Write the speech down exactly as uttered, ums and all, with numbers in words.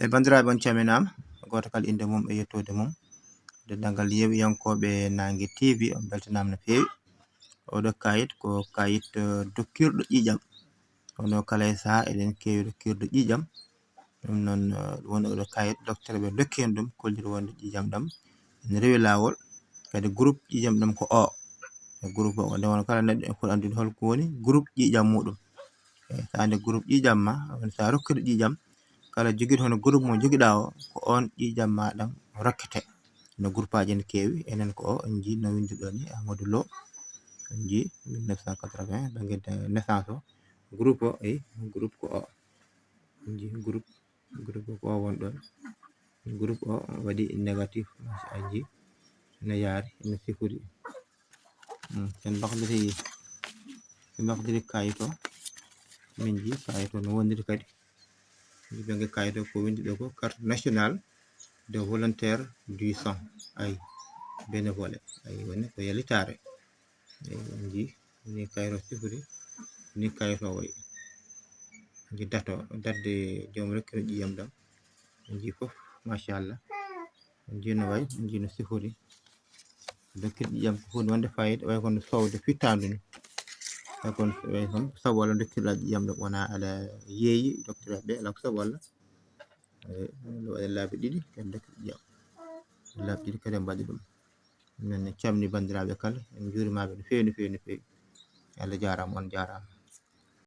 E banndiraaɓe, on calminaama, gooto kala innde mum e yettoode mum. Denndaangal yeewiyankooɓe Naange T V, on mbeltanaama no feewi. Oɗo kayit ko kayit, eh, dokkirɗo ƴiiƴam. Kono kala e sahaa eɗen keewi dokkirde ƴiiƴam. Ɗum noon, eh, ɗum woni oɗo kayit docteur ɓe ndokki en ɗum, kolliri wonde ƴiiƴam ɗam ene rewi laawol. Kadi groupe ƴiiƴam ɗam ko o. E groupe o, nde won kala neɗɗo en foti anndude hol ko woni groupe ƴiiƴam muɗum. E so a anndi groupe ƴiiƴam ma, woni so a rokkiri ƴiiƴam, kala jogiiɗo hono groupe mo jogiɗaa o, ko on ƴiiƴam ma ɗam rokkete. No groupe aji ene keewi, enen ko o, on njii no winndi ɗo ni, Amadou Lo, on njii mille neuf cent quatre-vingts, bannge naissance o, groupe o, eyi, groupe ko o. On njii groupe, groupe ko o won ɗon. Groupe o waɗi négatif, on njii no yaari, no sifori. Hmm, sen mbaɗiri, sen mbaɗiri kayit o, min njii kayit o no woniri kadi. Ɓe nge kayit o ko winndi ɗo ko carte nationale de volontaire du sang, ay, bénévole, ay, woni ko yalitaare. Ay, on njii ni kayit o sifori, ni kayit o wayi. Nji dato, date de joom rokkino ƴiiƴam ɗam. On njii fof, machallah. On njii no wayi, on njii no sifori. Dokkirɗe ƴiiƴam ko huunde wonde fayida, wayi kono sowde fittaandu ni. Wayi kono, wayi kono ko sabu walla dokkirɗa ƴiiƴam ɗam wona aɗa yeeyi dokkirɗa ɓe, alaa ko sabu walla. Eh, ɗum waɗi laabi ɗiɗi, kadi dokkirɗe ƴiiƴam. Laabi ɗiɗi kadi en mbaɗi ɗum. Min calmini banndiraaɓe kala, en njuuriima ɓe no feewi, no feewi, no feewi. Allah jaaraama, on jaaraama.